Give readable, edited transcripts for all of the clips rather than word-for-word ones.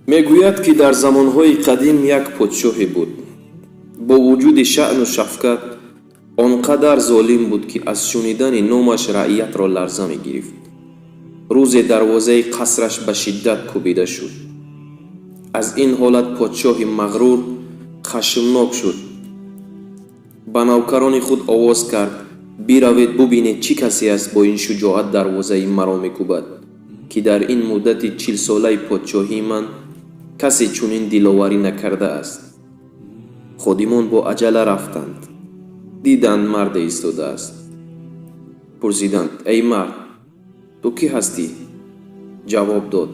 Мегӯяд, ки дар замонҳои қадим як подшоҳе буд. Бо вуҷуди шаъну шафкат он қадар золим буд, ки аз шунидани номаш раиятро ларза мегирифт. Рӯзе дарвозаи қасраш ба шиддат кӯбида шуд. Аз ин ҳолат подшоҳи мағрур хашмнок шуд. Ба навкарони худ овоз кард: «Биравед, бубинед, чӣ касе аст бо ин шуҷоат дарвозаи маро мекӯбад, ки дар ин муддати 40-солаи подшоҳии ман касе чунин диловарӣ накардааст». Ходимон бо аҷала рафтанд. Диданд, марде истодааст. Пурсиданд: «Эй мард, ту кӣ ҳастӣ?» Ҷавоб дод: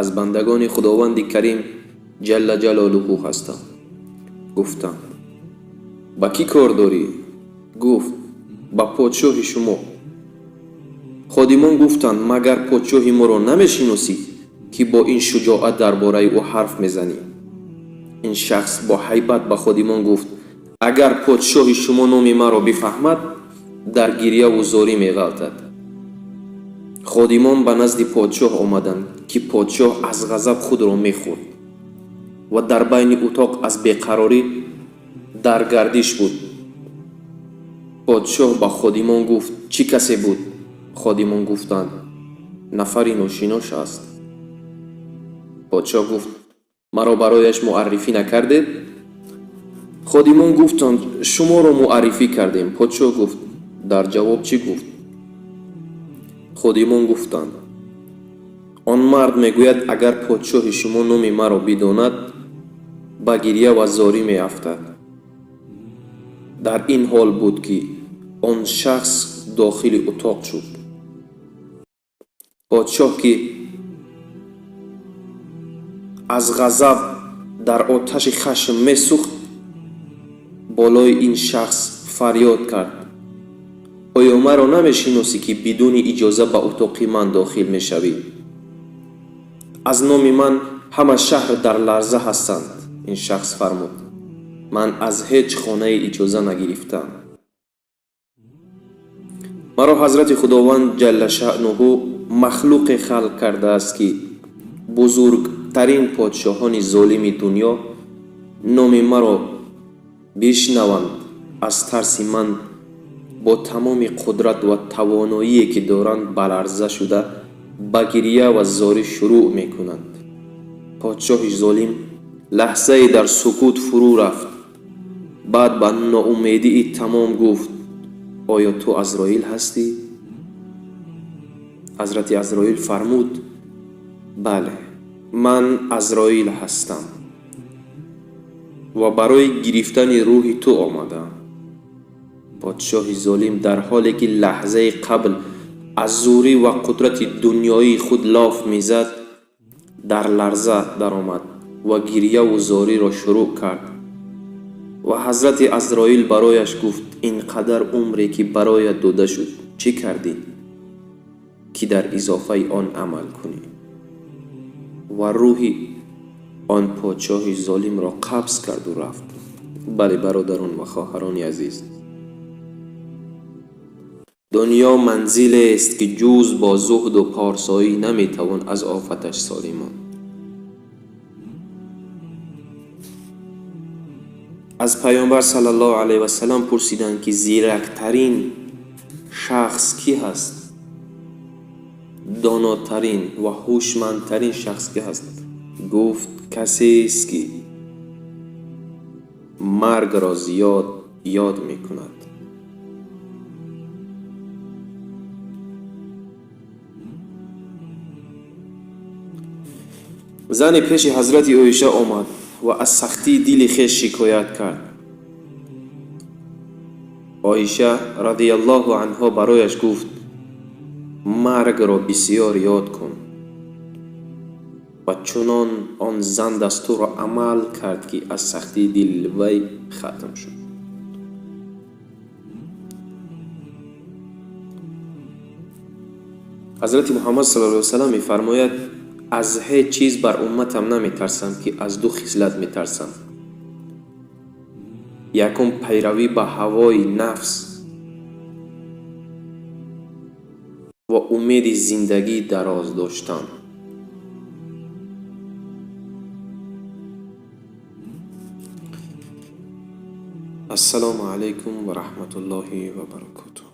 «Аз бандагони Худованди Карим ҷалла ҷалолуҳу ҳастам». Гуфтанд: «Ба кӣ кор дорӣ?» Гуфт: «Ба подшоҳи шумо». Ходимон гуфтанд: «Магар подшоҳи моро намешиносӣ, ки бо ин шуҷоат дар бораи ӯ ҳарф мезанӣ?» Ин шахс бо ҳайбат ба ходимон гуфт: «Агар подшоҳи шумо номи маро бифаҳмад, дар гирьяву зорӣ меғалтад». Ходимон ба назди подшоҳ омаданд, ки подшоҳ аз ғазаб худро мехӯрд ва дар байни утоқ аз беқарорӣ дар гардиш буд. Подшоҳ ба ходимон гуфт: «Чӣ касе буд?» Ходимон гуфтанд: «Нафари ношинос аст». Подшоҳ гуфт: «Маро барояш муаррифӣ накардед?» Ходимон гуфтанд: «Шуморо муаррифӣ кардем». Подшоҳ гуфт: «Дар ҷавоб чӣ гуфт?» Ходимон гуфтанд: «Он мард мегӯяд, агар подшоҳи шумо номи маро бидонад, ба гирья ва зорӣ меафтад». Дар ин ҳол буд, ки он шахс дохили утоқ шуд. Подшоҳ, ки аз ғазаб дар оташи хашм месӯхт, болои ин шахс фарёд кард: «Оё маро намешиносӣ, ки бидуни иҷоза ба утоқи ман дохил мешавӣ? Аз номи ман ҳама шаҳр дар ларза ҳастанд». Ин шахс фармуд: «Ман аз ҳеҷ хонае иҷоза нагирифтам. Маро ҳазрати Худованд ҷалла шаънуҳу махлуқе халқ кардааст, ки бузургтарин подшоҳони золими дунё номи маро бишнаванд, аз тарси ман бо тамоми қудрат ва тавоноие, ки доранд, ба ларза шуда, ба гирья ва зорӣ шурӯъ мекунанд». Подшоҳи золим лаҳзае дар сукут фурӯ рафт. Баъд ба ноумедии тамом гуфт: «Оё ту Азроил ҳастӣ?» Ҳазрати Азроил фармуд: «Бале, ман Азроил ҳастам ва барои гирифтани рӯҳи ту омадаам». Подшоҳи золим дар ҳоле ки лаҳзаи қабл аз зӯрӣ ва қудрати дунёии худ лоф мезад, дар ларза даромад ва гирьяву зориро шурӯъ кард. Ва ҳазрати Азроил барояш гуфт: «Ин қадар умре, ки бароят дода шуд, чӣ кардӣ, ки дар изофаи он амал кунӣ?» Ва рӯҳи он подшоҳи золимро қабз карду рафт. Бале, бародарон ва хоҳарони азиз, дунё манзилест, ки ҷуз бо зуҳду порсоӣ наметавон аз офаташ солим монд. Аз Паёмбар саллаллоҳу алайҳи васаллам пурсиданд, ки зирактарин шахс кӣ ҳаст, донотарин ва ҳушмандтарин шахс кӣ ҳаст? Гуфт: «Касест, ки маргро зиёд ёд мекунад». Зане пеши ҳазрати Оиша омад ва аз сахтии дили хеш шикоят кард. Оиша радиаллоҳу анҳо барояш гуфт: «Маргро бисьёр ёд кун». Ва чунон он зан дастурро амал кард, ки аз сахтии дили вай хатм шуд. Ҳазрати Муҳаммад саллаллоҳу алайҳи васаллам мефармояд: «Аз ҳеҷ чиз бар умматам наметарсам, ки аз ду хислат метарсам: якум, пайравӣ ба ҳавои нафс ва умеди зиндагии дароз доштан». Ассалому алайкум ва раҳматуллоҳи ва баракотуҳ.